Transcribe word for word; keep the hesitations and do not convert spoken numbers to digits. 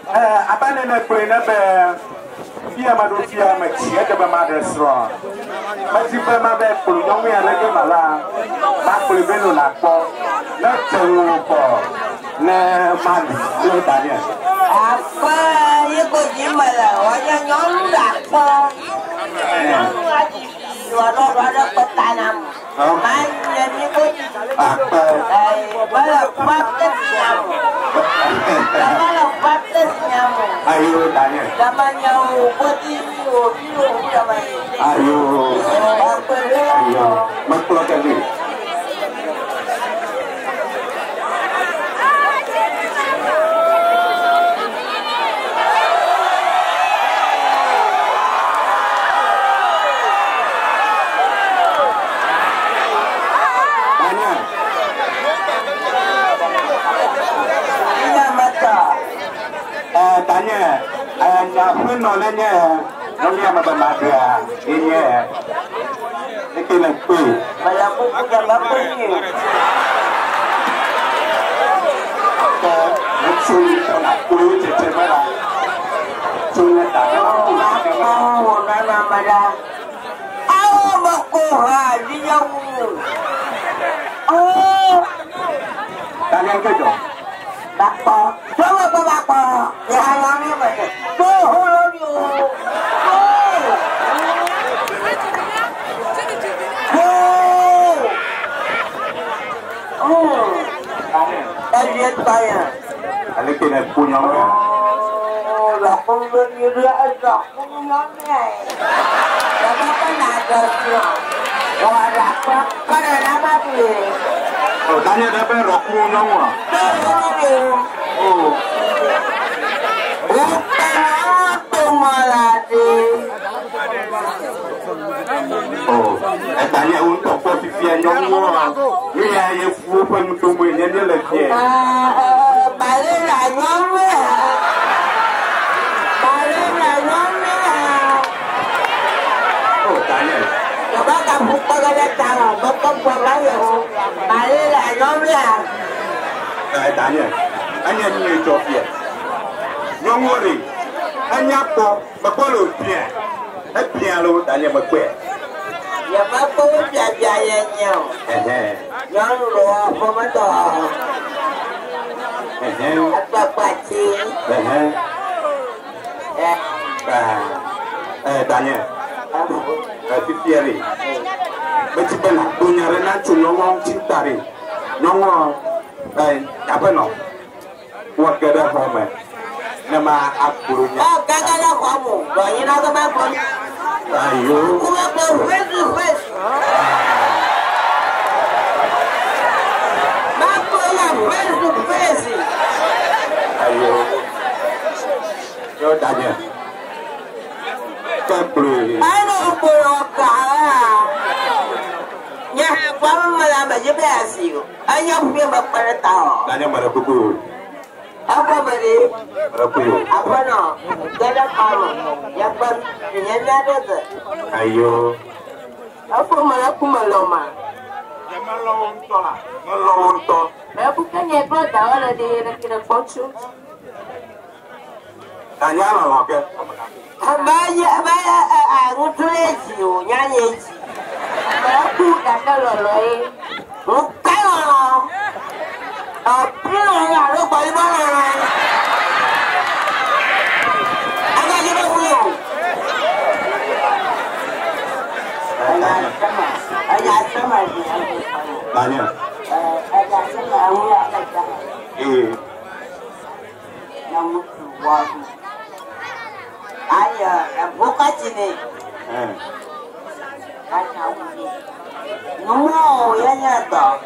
Eh, apa nenek kulit nebe? Dia manusia manusia coba mada serong. Masih pernah ada puluh nyong yang lagi malah. Mak kulit belu nakpo. Nak cenguk po. Nak mandi. Dia tanya. Apa ye ko jimalah? Wajah nyong dak po. Nyong lagi. Walau ada petanam. Hah? Hai, jadi ko. Apa? Hai, bala pates nyamuk. Bala pates nyamuk. Ayo tanya. Sama nyamuk, ko di biru, biru udah main. Ayo. Apa dia? Ayo. Makhluk kali. Tanya. Ina mata. Eh, tanya. Eh, nyafun nolanya. Nolanya mata mata. Ini. Niki nak kui. Malam pun punya bapa ni. Ka, nak kui, nak kui, cecek mana? Sungai tanah. Oh, nana malam. Awa makoha di nyawu. Oh. Tanya ke tu? Bapa. Coba ke bapa. Ya, hanya ni baca. Tuh, hulu dia. Tuh. Tuh. Oh. Tanya. Tanya saya. Ada kena punya orang. Oh, dah pun dia dah. Oh, tanya siapa? Rokmu nyawa. Oh. Bukan aku malah di. Oh, eh, tanya untuk posisi yang nyawa. Iya, iya. Bukan tumbuh nyan dia lagi. Ah, ah, balik lah nyonya. Balik lah nyonya. Oh, tanya. Coba kamu pegang tangan, betul pegang. Balik lah nyonya. Eh, tanya. Tanya ni Sofia. Nyong ngori. Tanya apa? Betul, Sofia. Eh, piang lu tanya meukueh. Ya, apa pun jajayan nyoe. Ehe. Nyoe dua pemotor. Ehe. Apa paci? Ehe. Eh. Ah. Eh, tanya. Apa? Eh, Siti Ari. Beucipeuna, punya renang cun ngomong cinta ri. Ngomong. Eh, apa no? Buat gada paman. Nama aku nya. Oh, gada kamu. Banyak nak sama aku. Ayo. Aku nak face to face. Aku nak face to face. Ayo. Yo tanya. Kau boleh. Ayo, boleh kalah. Nyah, kamu malah baju biasa. Ayo, pergi berapa tahun? Tanya pada kuku. Apa bari? Rapuyo. Apa no? Gada pam. Yang ber-, yang ada tu. Ayo. Apa malaku maloma? Ya, malom tola. Malom to. Malaku kan ya, kau tahu lah dia nak kena konsum. Tanya lah, oke. Abaya, abaya, ah, ah, ngutul ji, nyanyi ji. Aku kata loloi. Bukan loloi. Tapi loloi, lu balik mana? Agak kita pulang. Ayah sama. Ayah sama. Tanya. Eh, ayah sama, aku nak kata. Eh. Nyang meutuwah. Ayo, eh, buka sini. Eh. Ayo, ini. Nemu, ya, ya, toh.